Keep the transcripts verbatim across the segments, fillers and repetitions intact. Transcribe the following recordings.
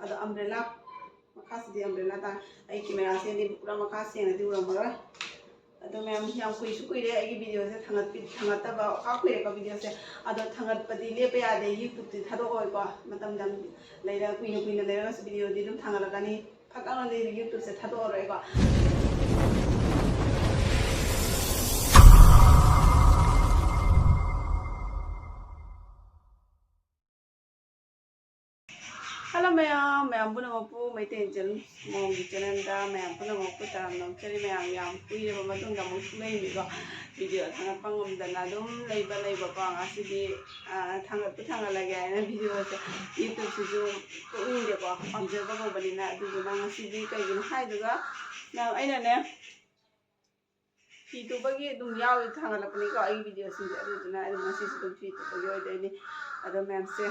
ꯑꯗꯣ umbrella, ꯃꯈꯥꯁꯤꯗꯤ umbrella ꯇꯥꯏ꯫ ꯑꯩ ꯀꯦꯃꯦꯔꯥꯁꯤꯗꯤ ꯄꯨꯔꯥ ꯃꯈꯥ ꯁꯦꯡꯅꯗꯤ ꯎꯔꯝꯃꯔꯣꯏ꯫ ꯑꯗꯣ ꯃꯌꯥꯝ, ꯌꯥꯝ ꯀꯨꯏꯁꯨ ꯀꯨꯏꯔꯦ ꯑꯩꯒꯤ ꯚꯤꯗꯤꯑꯣꯁꯦ ꯊꯥꯡꯒꯠꯄꯤ-, ꯊꯥꯡꯒꯠꯇꯕ, ꯈꯥ ꯀꯨꯏꯔꯦꯀꯣ ꯚꯤꯗꯤꯑꯣꯁꯦ꯫ ꯑꯗꯣ ꯊꯥꯡꯒꯠꯄꯗꯤ ꯂꯦꯞꯄ ꯌꯥꯗꯦ, YouTubeꯇꯤ ꯊꯥꯗꯣꯛꯑꯣꯏꯀꯣ꯫ ꯃꯇꯝ ꯌꯥꯝ ꯂꯩꯔ, ꯀꯨꯏꯅ ꯀꯨꯏꯅ ꯂꯩꯔꯒꯁꯨ ꯚꯤꯗꯤꯑꯣꯗꯤ ꯑꯗꯨꯝ ꯊꯥꯡꯒꯠꯂꯛꯀꯅꯤ꯫ ꯐꯠ ꯂꯥꯎꯅꯗꯤ YouTubeꯁꯦ ꯊꯥꯗꯣꯛꯑꯔꯣꯏꯀꯣ꯫ Hello ꯃꯌꯥꯝ, ꯃꯌꯥꯝ ꯄꯨꯝꯅꯃꯛꯄꯨ ꯃꯩꯇꯩ ꯏꯆꯜ ꯃꯣꯝꯒꯤ channelꯗ ꯃꯌꯥꯝ ꯄꯨꯝꯅꯃꯛꯄꯨ ꯇꯔꯥꯝꯅ ꯑꯣꯛꯆꯔꯤ꯫ ꯃꯌꯥꯝ ꯌꯥꯝ ꯀꯨꯏꯔꯕ ꯃꯇꯨꯡꯗ ꯑꯃꯨꯛ ꯊꯣꯛꯂꯛꯏꯅꯤꯀꯣ, ꯚꯤꯗꯤꯑꯣ ꯊꯥꯒꯠꯄ ꯉꯝꯗꯅ ꯑꯗꯨꯝ ꯂꯩꯕ ꯂꯩꯕꯀꯣ꯫ ꯉꯁꯤꯗꯤ, ꯑꯥ, ꯊꯥꯡꯒꯠꯄ ꯊꯥꯡꯒꯠꯂꯒꯦ ꯍꯥꯏꯅ ꯚꯤꯗꯤꯑꯣꯁꯦ, YouTubeꯁꯤꯁꯨ ꯇꯣꯛꯅꯤꯡꯗꯦꯀꯣ, ꯄꯥꯝꯖꯕ ꯀꯧꯕꯅꯤꯅ꯫ ꯑꯗꯨꯗꯨꯅ ꯉꯁꯤꯗꯤ ꯀꯩꯒꯤꯅꯣ ꯍꯥꯏꯗꯨꯒ, ꯃꯌꯥꯝ ꯑꯩꯅꯅꯦ, ꯐꯤ ꯇꯨꯕꯒꯤ ꯑꯗꯨꯝ ꯌꯥꯎꯋꯦ, ꯊꯥꯡꯒꯠꯂꯛꯄꯅꯤꯀꯣ ꯑꯩꯒꯤ ꯚꯤꯗꯤꯑꯣꯁꯤꯡꯁꯦ꯫ ꯑꯗꯨꯗꯨꯅ ꯑꯗꯨꯝ ꯉꯁꯤꯁꯨ ꯑꯗꯨꯝ ꯐꯤ ꯇꯨꯕꯒꯤ ꯑꯣꯏꯗꯣꯏꯅꯤ꯫ ꯑꯗꯣ ꯃꯌꯥꯝꯁꯦ,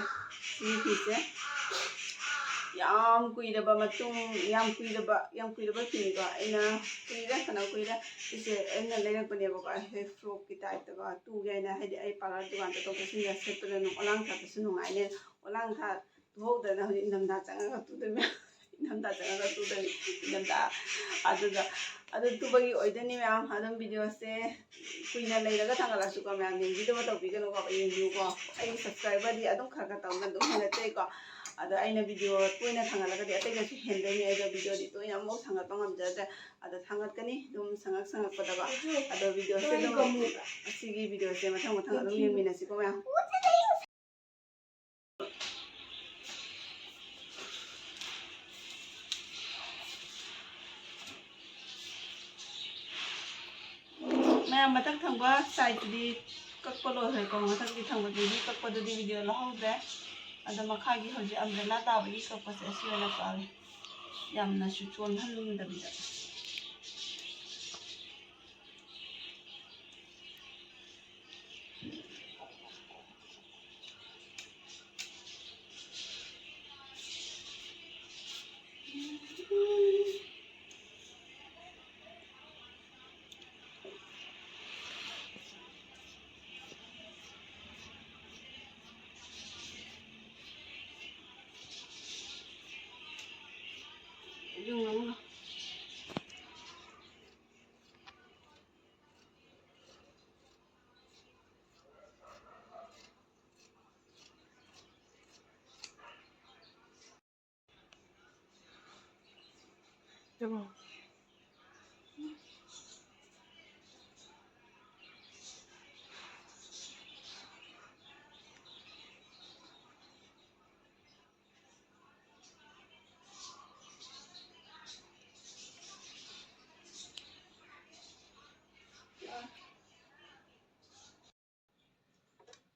ꯁꯤꯒꯤ ꯐꯤꯁꯦ ꯌꯥꯝ ꯀꯨꯏꯔꯕ ꯃꯇꯨꯡ, ꯌꯥꯝ ꯀꯨꯏꯔꯕ, ꯌꯥꯝ ꯀꯨꯏꯔꯕ ꯐꯤꯅꯤꯀꯣ꯫ ꯑꯩꯅ ꯀꯨꯏꯔꯦ, ꯐꯅ ꯀꯨꯏꯔꯦ꯫ ꯁꯤꯁꯦ ꯑꯩꯅ ꯂꯩꯔꯛꯄꯅꯦꯕꯀꯣ, ꯑꯩ frockꯀꯤ typeꯇꯀꯣ ꯇꯨꯒꯦ ꯍꯥꯏꯅ꯫ ꯍꯥꯏꯗꯤ ꯑꯩ parlour ꯗꯨꯀꯥꯟ ꯆꯠꯊꯣꯛ ꯆꯠꯁꯤꯟꯒ ꯁꯦꯠꯄꯗ ꯑꯗꯨꯝ ꯑꯣꯂꯥꯡ ꯊꯥꯕꯁꯨ ꯅꯨꯡꯉꯥꯏꯅꯦ꯫ ꯑꯣꯂꯥꯡ ꯊꯥ ꯇꯨꯍꯧꯗꯅ ꯍꯧꯖꯤꯛ ꯏꯪꯊꯝꯊꯥ ꯆꯪꯉꯒ ꯇꯨꯗꯣꯏ ꯃꯌꯥꯝ꯫ ꯏꯪꯊꯝꯊꯥ ꯆꯪꯉꯒ ꯇꯨꯗꯣꯏꯅꯤ꯫ ꯏꯪꯊꯝꯊꯥ ꯑꯗꯨꯗ, ꯑꯗꯨ ꯇꯨꯕꯒꯤ ꯑꯣꯏꯗꯣꯏꯅꯤ ꯃꯌꯥꯝ꯫ ꯑꯗꯨꯝ ꯚꯤꯗꯤꯑꯣꯁꯦ ꯀꯨꯏꯅ ꯂꯩꯔꯒ ꯊꯥꯡꯒꯠꯂꯁꯨꯀꯣ ꯃꯌꯥꯝ, ꯌꯦꯡꯕꯤꯗꯕ ꯇꯧꯕꯤꯒꯅꯨꯀꯣ, ꯌꯦꯡꯕꯤꯌꯨꯀꯣ꯫ ꯑꯩꯒꯤ subscriberꯗꯤ ꯑꯗꯨꯝ ꯈꯔ ꯈꯔ ꯇꯧꯅ ꯑꯗꯨꯝ ꯍꯦꯟꯒꯠꯆꯩꯀꯣ꯫ ꯑꯗꯣ ꯑꯩꯅ ꯚꯤꯗꯤꯑꯣ ꯇꯣꯏꯅ ꯊꯥꯡꯒꯠꯂꯒꯗꯤ ꯑꯇꯩꯅꯁꯨ ꯍꯦꯟꯗꯣꯏꯅꯤ꯫ ꯑꯗꯣ ꯚꯤꯗꯤꯑꯣꯗꯤ ꯇꯣꯏꯅ ꯑꯃꯨꯛ ꯊꯥꯡꯒꯠꯄ ꯉꯝꯖꯗ꯭ꯔꯦ꯫ ꯑꯗꯣ ꯊꯥꯡꯒꯠꯀꯅꯤ ꯑꯗꯨꯝ ꯁꯪꯉꯛ ꯁꯪꯉꯛꯄꯗꯀꯣ꯫ ꯑꯗꯣ ꯚꯤꯗꯤꯑꯣꯁꯦ ꯑꯗꯨꯝ, ꯑꯁꯤꯒꯤ ꯚꯤꯗꯤꯑꯣꯁꯦ ꯃꯊꯪ ꯃꯊꯪ ꯑꯗꯨꯝ ꯌꯦꯡꯃꯤꯟꯅꯁꯤꯀꯣ ꯃꯌꯥꯝ꯫ ꯃꯌꯥꯝ, ꯃꯊꯛ ꯊꯪꯕ sideꯇꯨꯗꯤ ꯀꯛꯄ ꯂꯣꯏꯈ꯭ꯔꯦꯀꯣ꯫ ꯃꯊꯛꯀꯤ ꯊꯪꯕꯗꯨꯗꯤ ꯀꯛꯄꯗꯨꯗꯤ ꯚꯤꯗꯤꯑꯣ ꯂꯧꯍꯧꯗ꯭ꯔꯦ꯫ ꯑꯗꯣ ꯃꯈꯥꯒꯤ ꯍꯧꯖꯤꯛ umbrella ꯇꯥꯕꯒꯤ ꯀꯛꯄꯁꯦ ꯑꯁꯤ ꯑꯣꯏꯅ ꯀꯛꯑꯒꯦ, ꯌꯥꯝꯅꯁꯨ ꯆꯣꯟꯍꯟꯗꯕꯤꯗ꯫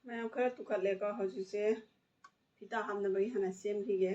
ꯃꯌꯥꯝ ꯈꯔ ꯇꯨꯈꯠꯂꯦꯀꯣ꯫ ꯍꯧꯖꯤꯛꯁꯦ ꯐꯤꯇꯥ ꯍꯥꯞꯅꯕꯒꯤ ꯍꯥꯟꯅ ꯁꯦꯝꯈꯤꯒꯦ꯫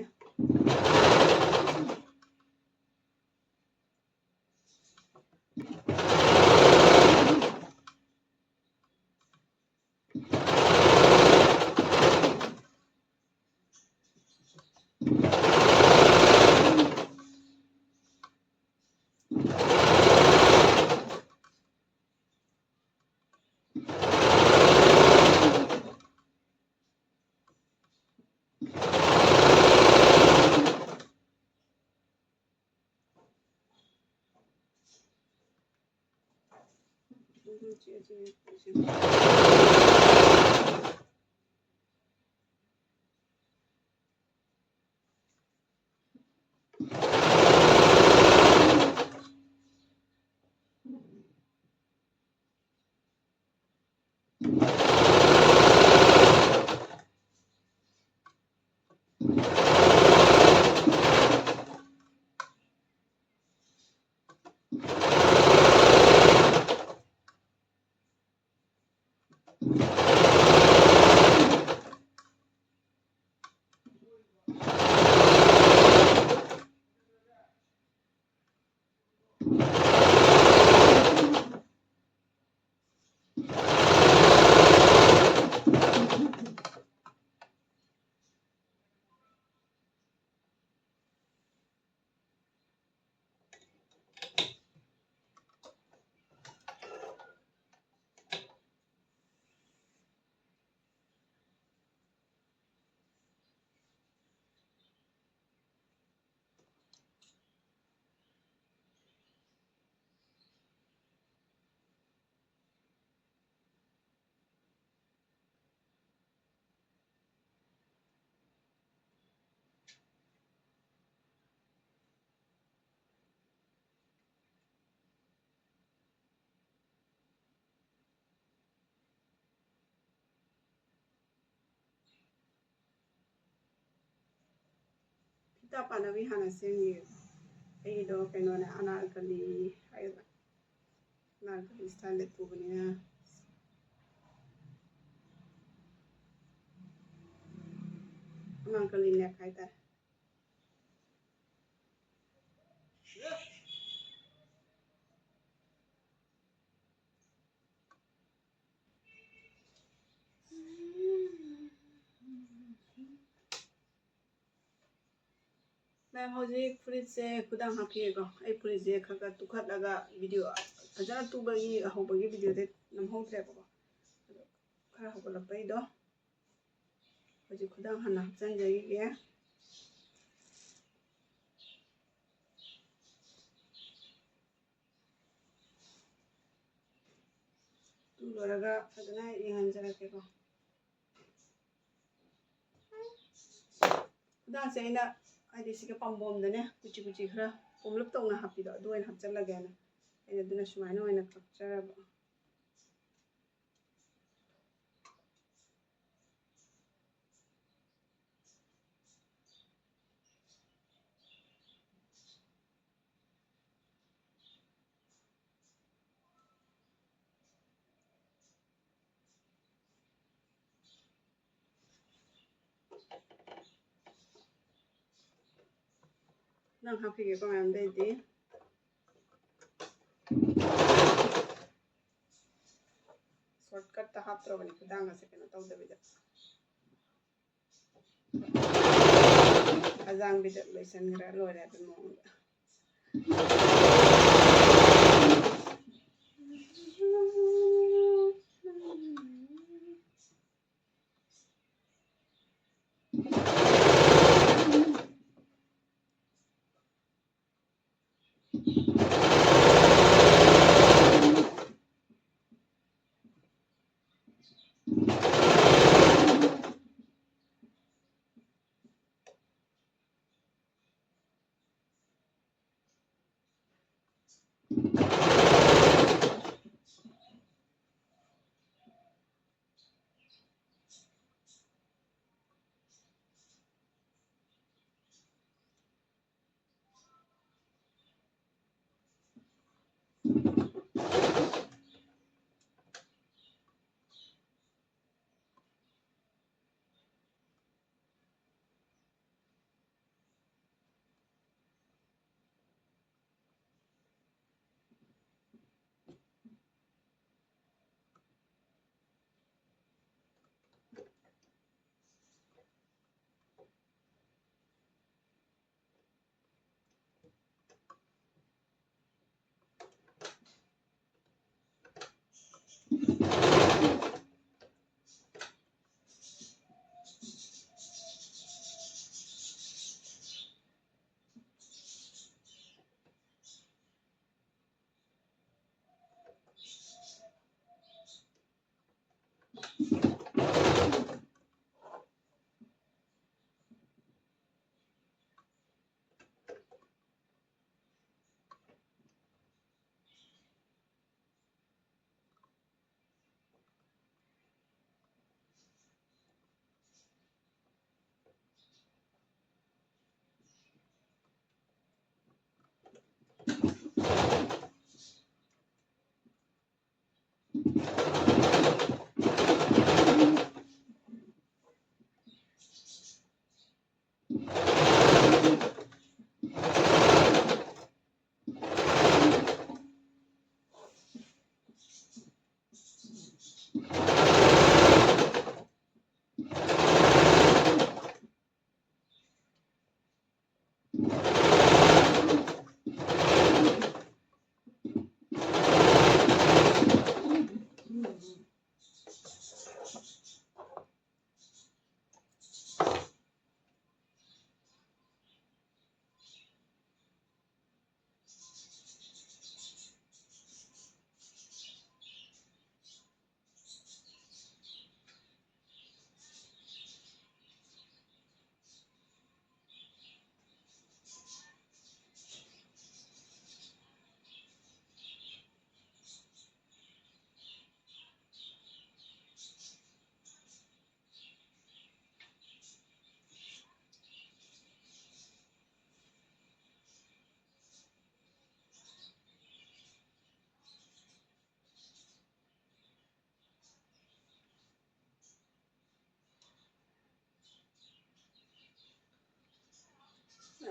ꯆꯞ ꯃꯥꯟꯅꯕꯤ ꯍꯥꯟꯅ ꯁꯦꯝꯈꯤꯒꯦ꯫ ꯑꯩꯒꯤꯗꯣ ꯀꯩꯅꯣꯅꯦ, ꯑꯅꯥꯔꯀꯂꯤ ꯍꯥꯏꯒꯗ꯭ꯔꯥ, ꯑꯅꯥꯔꯀꯂꯤ ꯁ꯭ꯇꯥꯏꯜꯗ ꯄꯨꯕꯅꯤꯅ ꯑꯅꯥꯔꯀꯂꯤ ꯅꯦꯛ ꯍꯥꯏꯇꯥꯔꯦ꯫ ꯃꯦꯝ, ꯍꯧꯖꯤꯛ ꯐꯨꯔꯤꯠꯁꯦ ꯈꯨꯗꯥꯡ ꯍꯥꯞꯈꯤꯒꯦꯀꯣ꯫ ꯑꯩ ꯐꯨꯔꯤꯠꯁꯦ ꯈꯔ ꯈꯔ ꯇꯨꯈꯠꯂꯒ ꯚꯤꯗꯤꯑꯣ ꯐꯖꯅ ꯇꯨꯕꯒꯤ ꯍꯧꯕꯒꯤ ꯚꯤꯗꯤꯑꯣꯗꯤ ꯅꯝꯍꯧꯗ꯭ꯔꯦꯕꯀꯣ꯫ ꯑꯗꯣ ꯈꯔ ꯍꯧꯒꯠꯂꯛꯄꯩꯗꯣ ꯍꯧꯖꯤꯛ ꯈꯨꯗꯥꯡ ꯍꯥꯟꯅ ꯍꯥꯞꯆꯤꯟꯖꯈꯤꯒꯦ꯫ ꯇꯨ ꯂꯣꯏꯔꯒ ꯐꯖꯅ ꯌꯦꯡꯍꯟꯖꯔꯛꯀꯦꯀꯣ꯫ ꯈꯨꯗꯥꯡꯁꯦ ꯑꯩꯅ, ꯍꯥꯏꯗꯤ, ꯁꯤꯒ ꯄꯥꯝꯕꯣꯝꯗꯅꯦ ꯀꯨꯆꯤ ꯀꯨꯆꯤ ꯈꯔ ꯄꯣꯝꯂꯞ ꯇꯧꯅ ꯍꯥꯞꯄꯤꯗꯣ, ꯑꯗꯨ ꯑꯣꯏꯅ ꯍꯥꯞꯆꯜꯂꯒꯦꯅ ꯑꯩꯅ ꯑꯗꯨꯅ ꯁꯨꯃꯥꯏꯅ ꯑꯣꯏꯅ ꯀꯛꯆꯔꯕ꯫ ꯅꯪ ꯍꯥꯞꯈꯤꯒꯦꯀꯣ ꯃꯌꯥꯝꯗꯩꯗꯤ꯫ ꯁꯣꯔꯠꯀꯠꯇ ꯍꯥꯞꯇ꯭ꯔꯕꯅꯤ ꯈꯨꯗꯥꯡ ꯑꯁꯦ ꯀꯩꯅꯣ ꯇꯧꯗꯕꯤꯗ꯫ ꯑꯖꯥꯡꯕꯤꯗ ꯂꯣꯏꯁꯤꯟꯈ꯭ꯔ ꯂꯣꯏꯔꯦ ꯑꯗꯨ ꯃꯑꯣꯡꯗ꯫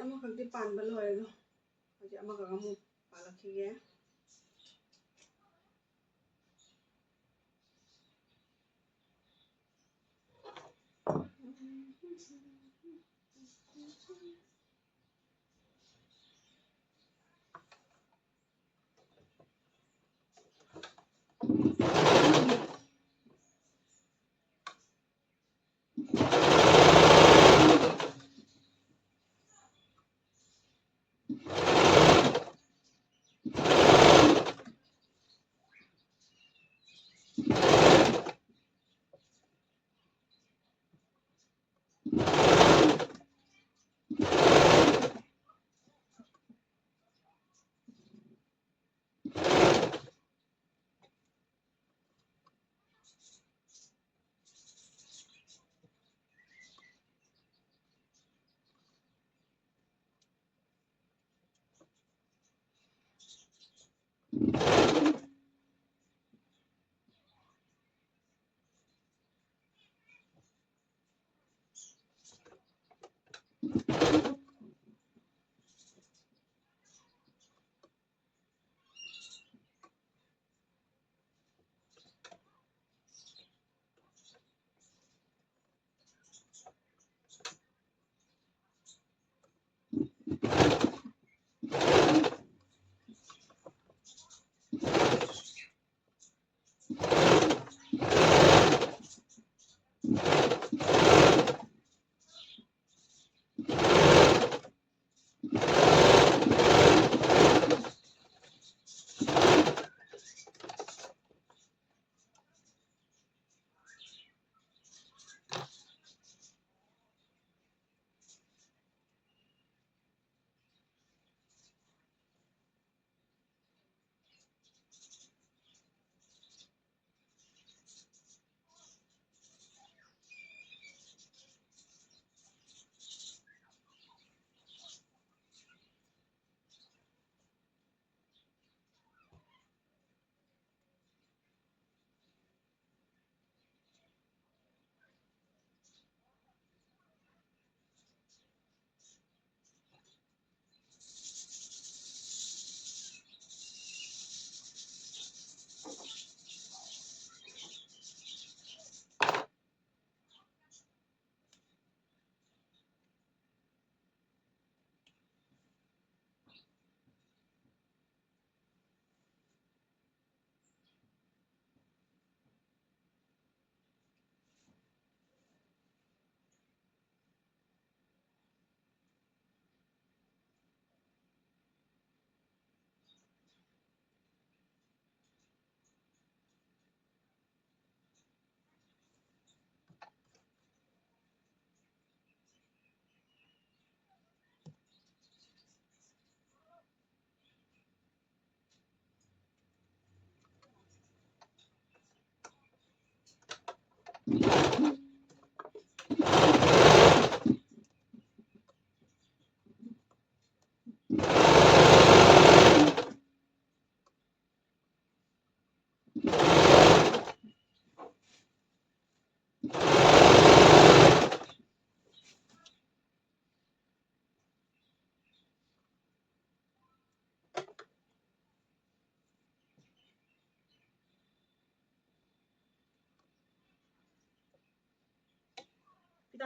ꯑꯃꯈꯛꯇꯤ ꯄꯥꯟꯕ ꯂꯣꯏꯔꯦ ꯑꯗꯣ, ꯍꯧꯖꯤꯛ ꯑꯃꯈꯛ ꯑꯃꯨꯛ ꯄꯥꯜꯂꯛꯈꯤꯒꯦ꯫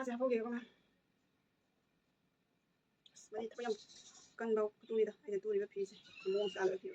ꯁꯦ ꯍꯥꯞꯍꯧꯒꯦꯀꯣ ꯃꯌꯥꯝ꯫ ꯑꯁ, ꯃꯗꯤ ꯊꯕꯛ ꯌꯥꯝ ꯀꯟꯕ ꯈꯨꯇꯨꯅꯤꯗ ꯑꯩꯅ ꯇꯨꯔꯤꯕ ꯐꯤꯁꯦ꯫ ꯃꯑꯣꯡ ꯆꯥꯗꯕ ꯐꯤ꯫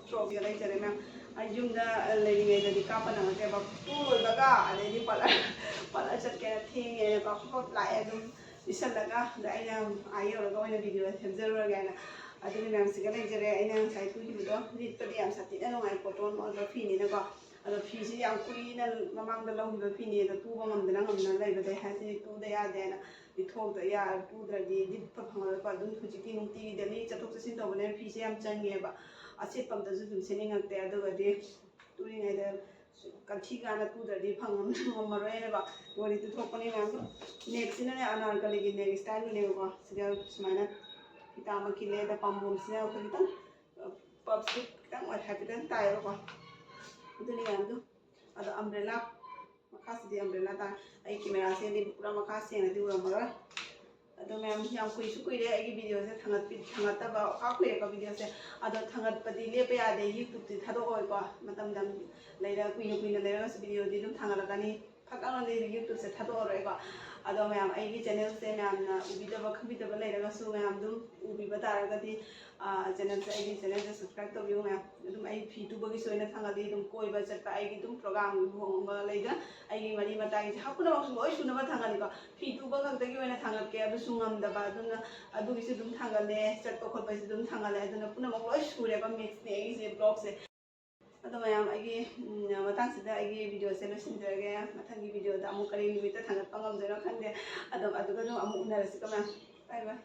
ꯐ꯭ꯔꯣꯛꯁꯤꯒ ꯂꯩꯖꯔꯦ ꯃꯌꯥꯝ꯫ ꯑꯩ ꯌꯨꯝꯗ ꯂꯩꯔꯤꯉꯩꯗꯗꯤ ꯀꯥꯞꯄ ꯅꯪꯉꯛꯇꯦꯕ, ꯄꯨꯔꯣꯏꯕꯒ ꯑꯗꯩꯗꯤ ꯄꯥꯔꯂꯔ ꯄꯥꯔꯂꯔ ꯆꯠꯀꯦꯅ ꯊꯦꯡꯉꯦꯅꯀꯣ ꯐꯠ ꯂꯥꯛꯑꯦ ꯑꯗꯨꯝ ꯂꯤꯁꯜꯂꯒ꯫ ꯑꯗ ꯑꯩꯅ ꯑꯥ ꯌꯧꯔꯒ ꯑꯣꯏꯅ ꯚꯤꯗꯤꯑꯣ ꯁꯦꯝꯖꯔꯨꯔꯒꯦ ꯍꯥꯏꯅ꯫ ꯑꯗꯨꯒꯤ ꯃꯌꯥꯝꯁꯤꯒ ꯂꯩꯖꯔꯦ꯫ ꯑꯩꯅ ꯉꯁꯥꯏ ꯇꯨꯈꯤꯕꯗꯣ ꯂꯤꯠꯄꯗꯤ ꯌꯥꯝ ꯁꯥꯊꯤꯅ ꯅꯨꯡꯉꯥꯏ, ꯀꯣꯇꯣꯟ ꯑꯣꯏꯕ ꯐꯤꯅꯤꯅꯀꯣ꯫ ꯑꯗꯣ ꯐꯤꯁꯤ ꯌꯥꯝ ꯀꯨꯏꯅ ꯃꯃꯥꯡꯗ ꯂꯧꯈꯤꯕ ꯐꯤꯅꯤ, ꯑꯗꯣ ꯇꯨꯕ ꯉꯝꯗꯅ ꯉꯝꯗꯅ ꯂꯩꯕꯗꯩ ꯍꯥꯏꯁꯤꯗꯤ ꯇꯨꯗ ꯌꯥꯗꯦꯅ ꯂꯤꯠꯊꯣꯛꯇ ꯌꯥ-, ꯇꯨꯗ꯭ꯔꯗꯤ ꯂꯤꯠꯄ ꯐꯪꯉꯔꯣꯏꯀꯣ꯫ ꯑꯗꯨꯝ ꯍꯧꯖꯤꯛꯇꯤ ꯅꯨꯡꯇꯤꯒꯤ ꯗꯦꯂꯤ ꯆꯠꯊꯣꯛ ꯆꯠꯁꯤꯟ ꯇꯧꯕꯅꯤꯅ ꯐꯤꯁꯦ ꯌꯥꯝ ꯆꯪꯉꯦꯕ꯫ ꯑꯁꯦꯠꯄ ꯑꯝꯇꯁꯨ ꯑꯗꯨꯝ ꯁꯦꯠꯅꯤꯡꯉꯛꯇꯦ꯫ ꯑꯗꯨꯒꯗꯤ ꯇꯨꯔꯤꯉꯩꯗ ꯀꯟꯊꯤ ꯀꯥꯅ ꯇꯨꯗ꯭ꯔꯗꯤ ꯐꯪꯉꯝ-, ꯉꯝꯃꯔꯣꯏꯅꯦꯕ꯫ ꯋꯥꯔꯤ ꯇꯨꯊꯣꯛꯄꯅꯦ ꯃꯌꯥꯝꯗꯣ꯫ ꯅꯦꯛꯁꯤꯅꯅꯦ ꯑꯅꯥꯔꯀꯂꯤꯒꯤ ꯅꯦꯛ ꯁ꯭ꯇꯥꯏꯜꯗꯨꯅꯦꯕꯀꯣ꯫ ꯁꯤꯗ ꯁꯨꯃꯥꯏꯅ ꯐꯤꯇꯥꯃꯛꯀꯤ ꯂꯩꯗ ꯄꯥꯝꯕꯣꯝꯁꯤꯅ ꯑꯩꯈꯣꯏ ꯈꯤꯇꯪ ꯄꯞꯁꯇꯤ ꯈꯤꯇꯪ ꯑꯣꯏ ꯍꯥꯏꯐꯦꯠꯇꯪ ꯇꯥꯏꯌꯦꯕꯀꯣ꯫ ꯑꯗꯨꯅꯤ ꯃꯌꯥꯝꯗꯣ꯫ ꯑꯗꯣ ꯑꯝꯕ꯭ꯔꯦꯂꯥ ꯃꯈꯥꯁꯤꯗꯤ ꯑꯝꯕ꯭ꯔꯦꯂꯥ ꯇꯥꯏ꯫ ꯑꯩ ꯀꯦꯃꯦꯔꯥꯁꯦ ꯄꯨꯔꯥ ꯃꯈꯥ ꯁꯦꯡꯅꯗꯤ ꯎꯔꯝꯃꯔꯣꯏ꯫ ꯑꯗꯣ ꯃꯌꯥꯝ ꯌꯥꯝ ꯀꯨꯏꯁꯨ ꯀꯨꯏꯔꯦ ꯑꯩꯒꯤ ꯚꯤꯗꯤꯑꯣꯁꯦ ꯊꯥꯡꯒꯠꯄꯤ-, ꯊꯥꯡꯒꯠꯇꯕ ꯈꯥ ꯀꯨꯏꯔꯦꯀꯣ ꯚꯤꯗꯤꯑꯣꯁꯦ꯫ ꯑꯗꯣ ꯊꯥꯡꯒꯠꯄꯗꯤ ꯂꯦꯞꯄ ꯌꯥꯗꯦ, ꯌꯨꯇ꯭ꯌꯨꯕꯇꯤ ꯊꯥꯗꯣꯛꯑꯣꯏꯀꯣ꯫ ꯃꯇꯝ ꯌꯥꯝ ꯂꯩꯔ ꯀꯨꯏꯅ ꯀꯨꯏꯅ ꯂꯩꯔꯒꯁꯨ ꯚꯤꯗꯤꯑꯣꯗꯤ ꯑꯗꯨꯝ ꯊꯥꯡꯒꯠꯂꯛꯀꯅꯤ꯫ ꯐꯠ ꯂꯥꯎꯅꯗꯤ ꯌꯨꯇ꯭ꯌꯨꯕꯁꯦ ꯊꯥꯗꯣꯛꯑꯔꯣꯏꯀꯣ꯫ ꯑꯗꯣ ꯃꯌꯥꯝ ꯑꯩꯒꯤ ꯆꯦꯅꯦꯜꯁꯦ ꯃꯌꯥꯝꯅ ꯎꯕꯤꯗꯕ ꯈꯪꯕꯤꯗꯕ ꯂꯩꯔꯒꯁꯨ ꯃꯌꯥꯝ ꯑꯗꯨꯝ ꯎꯕꯤꯕ ꯇꯥꯔꯒꯗꯤ, ꯑ, ꯆꯦꯅꯦꯜꯁꯦ, ꯑꯩꯒꯤ ꯆꯦꯅꯦꯜꯁꯦ ꯁꯕꯁꯀ꯭ꯔꯥꯏꯕ ꯇꯧꯕꯤꯌꯨ ꯃꯌꯥꯝ꯫ ꯑꯗꯨꯝ ꯑꯩ ꯐꯤ ꯇꯨꯕꯒꯤꯁꯨ ꯑꯣꯏꯅ ꯊꯥꯡꯒꯠꯂꯤ, ꯑꯗꯨꯝ ꯀꯣꯏꯕ ꯆꯠꯄ, ꯑꯩꯒꯤ ꯑꯗꯨꯝ ꯄ꯭ꯔꯣꯒ꯭ꯔꯥꯝ ꯂꯨꯍꯣꯡꯕ ꯂꯩꯗꯅ ꯑꯩꯒꯤ ꯃꯔꯤ ꯃꯇꯥꯏꯒꯤꯁꯦ ꯍꯥ ꯄꯨꯝꯅꯃꯛꯁꯨ ꯂꯣꯏ ꯁꯨꯅꯕ ꯊꯥꯡꯒꯠꯂꯤꯀꯣ꯫ ꯐꯤ ꯇꯨꯕ ꯈꯛꯇꯒꯤ ꯑꯣꯏꯅ ꯊꯥꯡꯒꯠꯀꯦ ꯑꯗꯨꯁꯨ ꯉꯝꯗꯕ, ꯑꯗꯨꯅ ꯑꯗꯨꯒꯤꯁꯨ ꯑꯗꯨꯝ ꯊꯥꯡꯒꯠꯂꯦ, ꯆꯠꯄ ꯈꯣꯠꯄꯁꯨ ꯑꯗꯨꯝ ꯊꯥꯡꯒꯠꯂꯦ꯫ ꯑꯗꯨꯅ ꯄꯨꯝꯅꯃꯛ ꯂꯣꯏ ꯁꯨꯔꯦꯕ, ꯃꯤꯛꯁꯅꯦ ꯑꯩꯒꯤꯁꯦ ꯕ꯭ꯂꯣꯒꯁꯦ꯫ ꯑꯗꯣ ꯃꯌꯥꯝ ꯑꯩꯒꯤ, ꯎꯝ, ꯃꯇꯥꯡꯁꯤꯗ ꯑꯩꯒꯤ ꯚꯤꯗꯤꯑꯣꯁꯦ ꯂꯣꯏꯁꯤꯟꯖꯔꯒꯦ꯫ ꯃꯊꯪꯒꯤ ꯚꯤꯗꯤꯑꯣꯗ ꯑꯃꯨꯛ ꯀꯔꯤ ꯅꯨꯃꯤꯠꯇ ꯊꯥꯡꯒꯠꯄ ꯉꯝꯗꯣꯏꯅꯣ ꯈꯪꯗꯦ꯫ ꯑꯗꯨꯝ ꯑꯗꯨꯒ ꯑꯗꯨꯝ ꯑꯃꯨꯛ ꯎꯅꯔꯁꯤꯀꯣ ꯃꯌꯥꯝ꯫ ꯕꯥꯏ ꯕꯥꯏ꯫